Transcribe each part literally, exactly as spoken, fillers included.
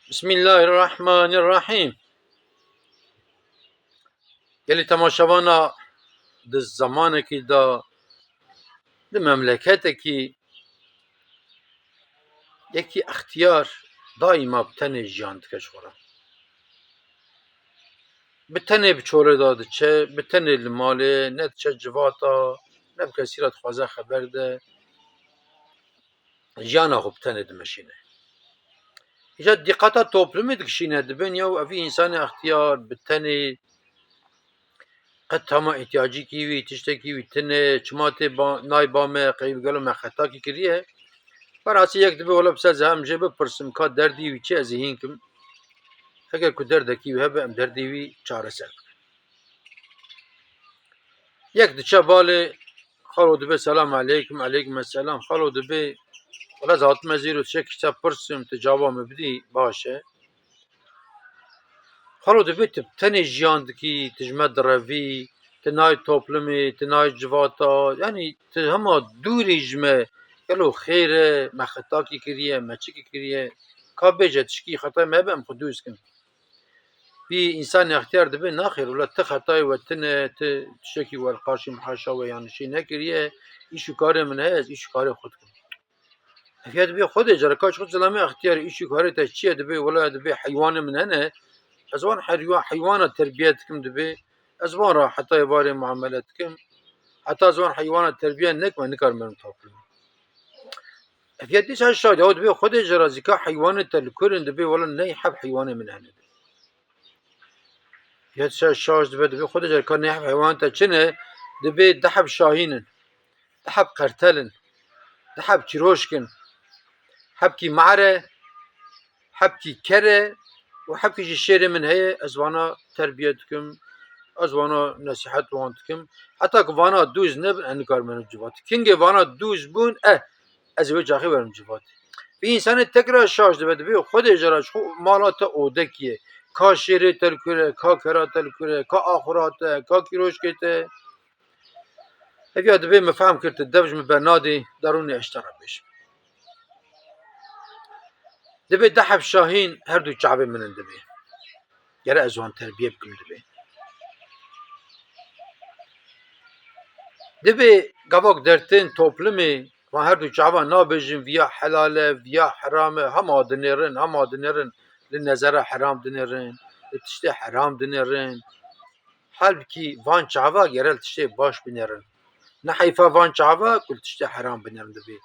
Bismillahirrahmanirrahîm. Gelî temaşevana, di zemanekî de, di memleketekî yekî extiyar daîma bi tenê jiyan dike ji xwe re. Bi tenê bi çolê de diçe, bi tenê li malê, ne diçe civata, ne bi kesî re dixwaze xeber de. Jiyana xwe bi tenê dimeşîne. Îca dîqeta toplumê dikişîne, dibên ya evî însanê extiyar bi tenê, qet hema îhtiyacîkî wî, tiştekî wî tine, çima tê ba-, nayê ba me, qey gelo me xetakî kiriye. Berasî yek dibe, wela bi ser ze em jê bipirsim ka derdî wî çi, ez ê hîn kim. Eger ku derdekî wî hebe, em derdî wî çareser bikin. Yek diçe balê, xalo dibe, selam aleykum, aleykum selam. Xalo dibe, wela ez hatime zîro tiştekî te pirsim, tu cava min bidî, baş e. Xalo dibe, tu bi tenê jiyan dikî, tu ji me direvî, tu nayê toplumê, tu nayê civata, yanî tu hema dûrî ji me, gelo xêr e, me xetakî kiriye, me çikî kiriye? Ka bêje, tişkî xetayê me hebe, em xwe dûz kin. Vî însanê extiyar dibe, naxêr, wela ti xetayê we tine, ti tiştekî welqaşî, haşa we, yanlişî nekiriye, îş û karê min heye, ez îş û karê xwe dikim. Ev ya dibe, Xwedê cara ka ji xwe zilamê extiyar, îş û karê te çi ye? Dibe, wela dibe heywanê min hene, ez wan heywa-, heywana terbiye dikim, dibe ez wan re heta êvarê muamele dikim, heta ez wan heywana terbiye nekim, ez nikarim merim toplum. Ev ya dîsa şaş, ew dibe, Xwedê cara zî ka heywanê te li kur in? Dibe, wela ney heb heywanê min hene. Ya dîsa şaş dibe, dibe, Xwedê cara ka ney heb heywanê te çi ne? Dibe, du heb şahîn in, du heb qertel in, du heb kîroşk in, hebkî mar e, hebkî ker e û hebkî jî şêrê min heye, ez vana terbiye dikim, ez vana nesîhet wan dikim. Heta ku vana dûz nebin, ez nikarim werim civatî. Kingê vana dûz bûn, eh, ez ê wê çaxê werim civatî. Vî însanê tekrar şaş dibe, dibe, Xwedê cara ji xwe mala te odekî ye. Ka şêrê te li kur e, ka kera te li kur e, ka axura te, ka kîroşkê te. Ev ya dibe, min fehm kir, tu dev ji min bernadî, darûnê ez ji te re bêjim. Dibe du heb şahîn her du çavê min in, dibe gere ez wan terbiye bikim, dibe. Dibe gavak dertên toplumê, wan her du çava nabêjin, viya helal e, viya heram e, hema dinêrin, hema dinêrin, li nezera heram dinêrin, li tiştê heram dinêrin. Halbikî van çava gere li tiştê baş binêrin. Ne heyfa van çava ku li tiştê heram binêrin, dibe.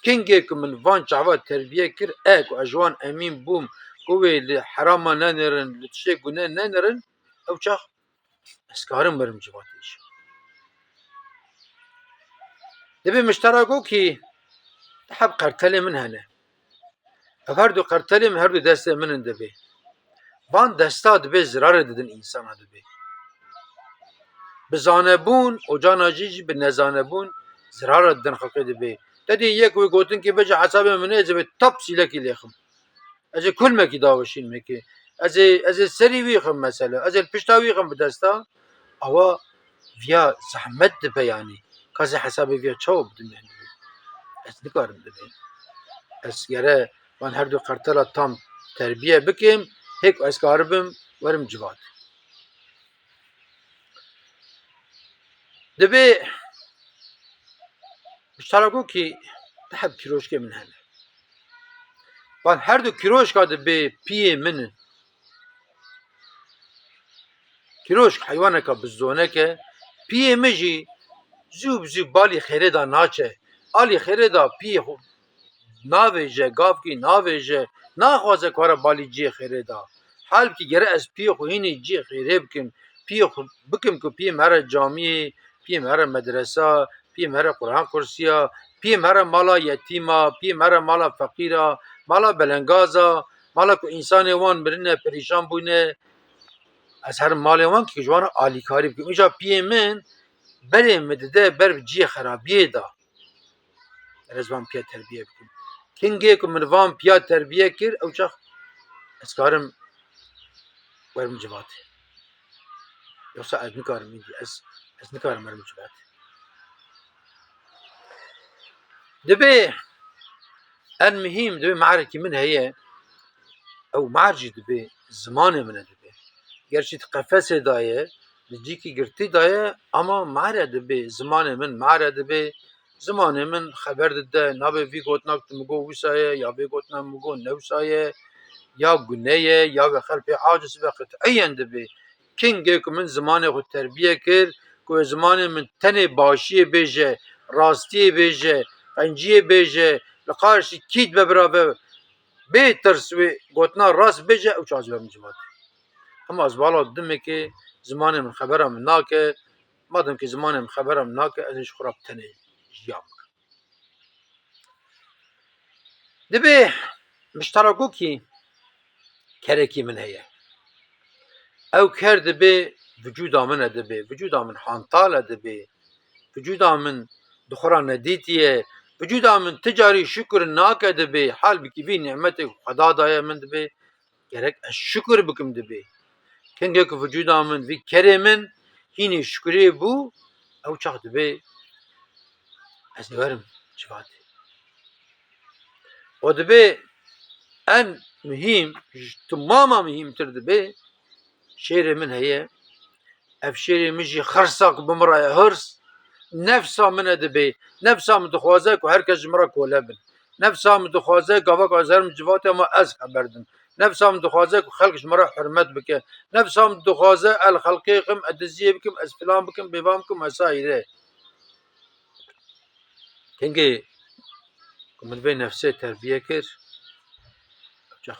Kingê ku min van çava terbiye kir, e, ku ez ji wan emîn bûm, ku wê li herama nenêrin, li tiştê gune nenêrin, ew çax ez karim werim civatê jî. Dibe min ji te re got kî du heb qertelê min hene. Ev her du qertelê min, her du destê min in, dibe. Van desta, dibe, zirarê didin însana, dibe. Bi zanebûn û cana jî jî bi nezanebûn zirara didin xelkê, dibe. Te dî yek wê gotin kî bêje hesabê min e, ez ê wê tap sîlekî lêxim. Ez ê kulmekî daweşînim hêkê. Ez ê, ez ê serî wî xim mesela. Ez ê li pişta wî xim bi desta. Awa viya zehmet dibe yanî. Ka ez ê hesabê viya çawa bidim yanî? Ez nikarim, dibe. Ez gere van her du qertela tam terbiye bikim, hêk ez karibim werim civat. Dibe ji te re got kî du heb kîroşkê min hene. Van her du kîroşka, dibe, piyê min in. Kîroşk heywaneka bi zonek e. Piyê min jî zû bi zû balî xêrê de naçe. Alî xêrê de piyê xwe navêje, gavkî navêje, naxwaze ku were balî cihê xêrê de. Halbikî gere ez piyê xwe hînî cihê xêrê bikim. Piyê xwe bikim ku piyê min here camiyê, piyê min here medresa, piyê min here Quran kursiya, piyê min here mala yetîma, piyê min here mala feqîra, mala belengaza, mala ku însanê wan mirine, perîşan bûne. Ez herim malê wan kî ji wan re alîkarî bikim. Îja piyê min berê min dide ber bi cihê xerabiyê de. Ez van piya terbiye bikim. Kingê ku min van piya terbiye kir, ew çax ez karim werim civatê. Yoksa ez nikarim îndî, ez, ez nikarim werim civatê. Dibe en muhîm, dibe mearekî min heye. ew mar jî dibê, zimanê min e dibê. Gerçî di qefesê de ye, di cîkî girtî de ye, ama mar e dibê, zimanê min mar e dibê. Zimanê min xeber dide, nabê vî gotinak tu min got wisa ye, ya vê gotinak min got ne wisa ye, ya gune ye, ya wê xelpê aciz be, qit'iyen dibê. Kengê ku min zimanê xwe terbiye kir, ku wê zimanê min tenê başiyê bêje, rastiyê bêje, qenciyê bêje, li qarşî kî dibe birave, bê tirs wê gotina rast bêje, ew çax ez were min civatê. Ema ez bala dimekê zimanê min xebera min nake, madem ki zimanê min xebera min nake, ez ê ji xwe re bi tenê jiyan bikim. Dibê mişterakokî kerekî min heye. Ew ker dibê vücuda min e dibê, vücuda min hantal e dibê, vücuda min di xwe re nedîtiye, vücuda min ti carî şukir nake dibê, halbikî vî nîmetê ku Xweda daye min dibê, gerek ez şukir bikim dibê. Kengê ku vücuda min, vî kerê min hînî şukurê bû, ew çax dibê ez ê werim civatê. Û dibê en muhîm, ji timama muhîmtir dibê, şêrê min heye. Ev şêrê min jî xirsa ku bi min re ye, hirs, nefsa min e dibê. Nefsa min dixwaze ku her kes ji min re kole bin. Nefsa min dixwaze gava ku ez herim civatê, ama ez xeber dim. Nefsa min dixwaze ku xelk ji min re hurmet bike. Nefsa min dixwaze ez li xelkê xim, ez diziyê bikim, ez filan bikim, bêvan bikim, vesaire. Kengê ku min vê nefsê terbiye kir, ew çax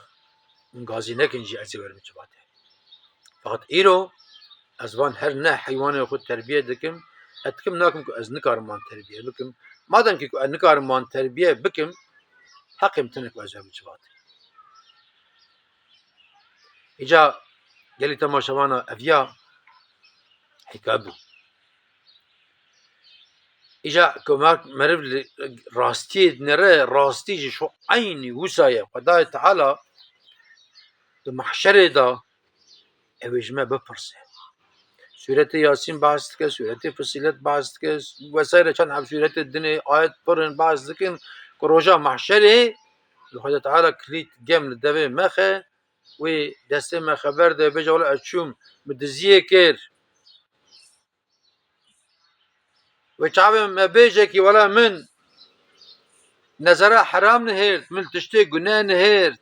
min gazî nekin jî ez ê werim civatê. Feqet îro ez van her neh heywanê xwe terbiye dikim, ez dikim nakim ku ez nikarim wan terbiye bikim. Madem ki ku ez nikarim wan terbiye bikim, heqê min tune ku ez werim civatê. Îca gelî temaşevana ev ya hîkaye bû. Îca ku mer-, meriv li rastiyê dinêre, rastî jî şo eynî wisa ye. Xwedayê Teala di mahşerê de ew ê ji me bipirse. Sûretê Yasîn behs dike, Sûretê Fusîlet behs dike, vesaire çend heb sûretê dinê, ayet pir in, behs dikin ku roja mahşerê li Xwedê Teala kilît gem li devê me xe, wê destê me xeber de, bêje, wela ez çûm, min diziyê kir. Wê çavê me bêje kî, wela min nezera heram nihêrt, min tiştê gune nihêrt.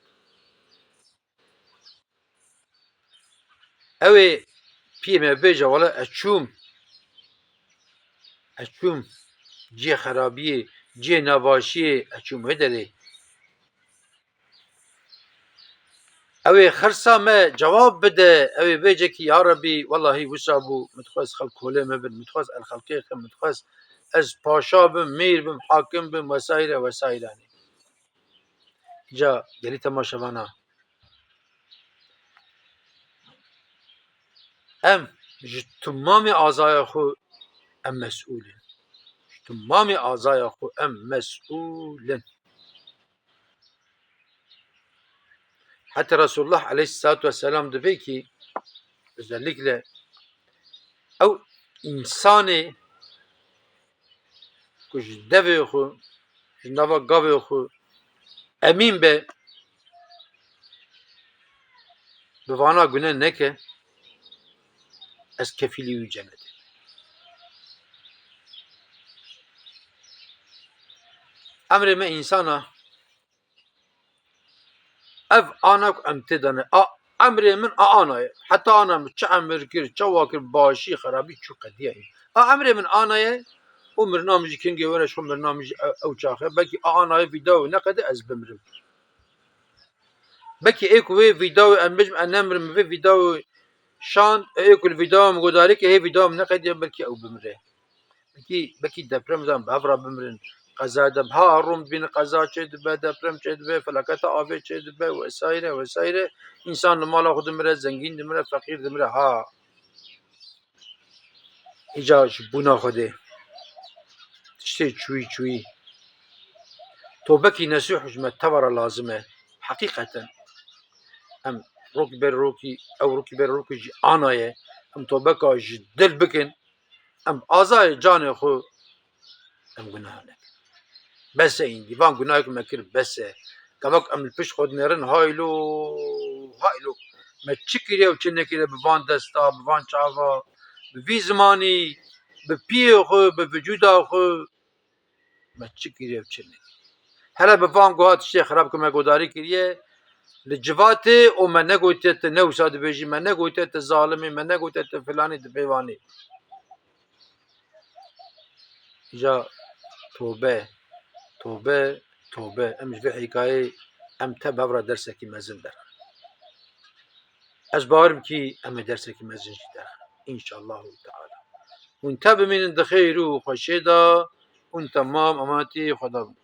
Ew ê piyê me bêje, wela ez çûm. Ez çûm cihê xerabiyê, cihê nebaşiyê, ez çûm wê derê. Ew ê xirsa me cewab bide, ew ê bêje kî, ya Rebî, welahî wisa bû, min dixwest xelk kolê me bin, min dixwest el xelkê xim, min dixwest ez paşa bim, mîr bim, hakim bim, vesaire, vesaire. Îca gelî temaşevana, em ji timamê azaya xwe em mesûl in. Ji timamê azaya xwe em mesûl in. Heta Resulullah aleyhissalatu vesselam dibê ki, özellikle ew însanê ku ji devê xwe, ji nava gavê xwe emîn be, bi vana gune neke, ez kefîlî wî cenetê. Emrê me însana, ev ana ku em tê de ne. A, emrê min a ana ye. Heta ana min çi emir kir, çawa kir, başî, xerabî, çû qediya ye. A emrê min ana ye û mirina min jî kengê were, ji xwe mirina min jî ew, ew çax e. Belkî a ana ye, vîdeoyê neqede ez bimrim. Belkî ê ku wê vîdeoyê em bêjim, ez nemirim, min vê vîdeoyê şand, ê ku li vîdeoya min guhdarî ke, hê vîdeoya min neqediya, belkî ew bimire. Belkî, belkî deprem dan bi hev re bimirin. Qeza de ha Rom dibînin qeza çêdibe, deprem çêdibe, felaketa avê çêdibe, vesaire, vesaire. Însan li mala xwe dimire, zengîn dimire, feqîr dimire. Ha. Îca ji bûna Xwedê. Tiştê çûyî çûyî. Tobekî nesûh ji me teva re lazim e. Heqîqeten. Em rokî ber rokî, ew rokî ber rokî jî ana ye. Em tobeka ji dil bikin. Em azayê canê xwe em gunah nekin. Bes e îndî. Van gunahê ku me kir bes e. Gavak em li pişt xwe dinêrin, haylo. Haylo, me çi kiriye û çi nekiriye bi van desta, bi van çava, bi vî zimanî, bi piyê xwe, bi vücuda xwe, me çi kiriye û çi nekiriye. Hele bi van guha tiştê xirab ku me godarî kiriye, li civatê û me negotiye tu ne wisa dibêjî, me negotiye tu zalimî, me negotiye tu filanî, tu pêvanî. Îca tobe, tobe, tobe. Em ji vê hîkayeyê em tev hev re dersekî mezin derxin. Ez bawerim kî em ê dersekî mezin jî derxin. Înşallahu Teala. Hûn tev bimînin di xêr û xweşiyê de, hûn temam emanetî Xweda bin.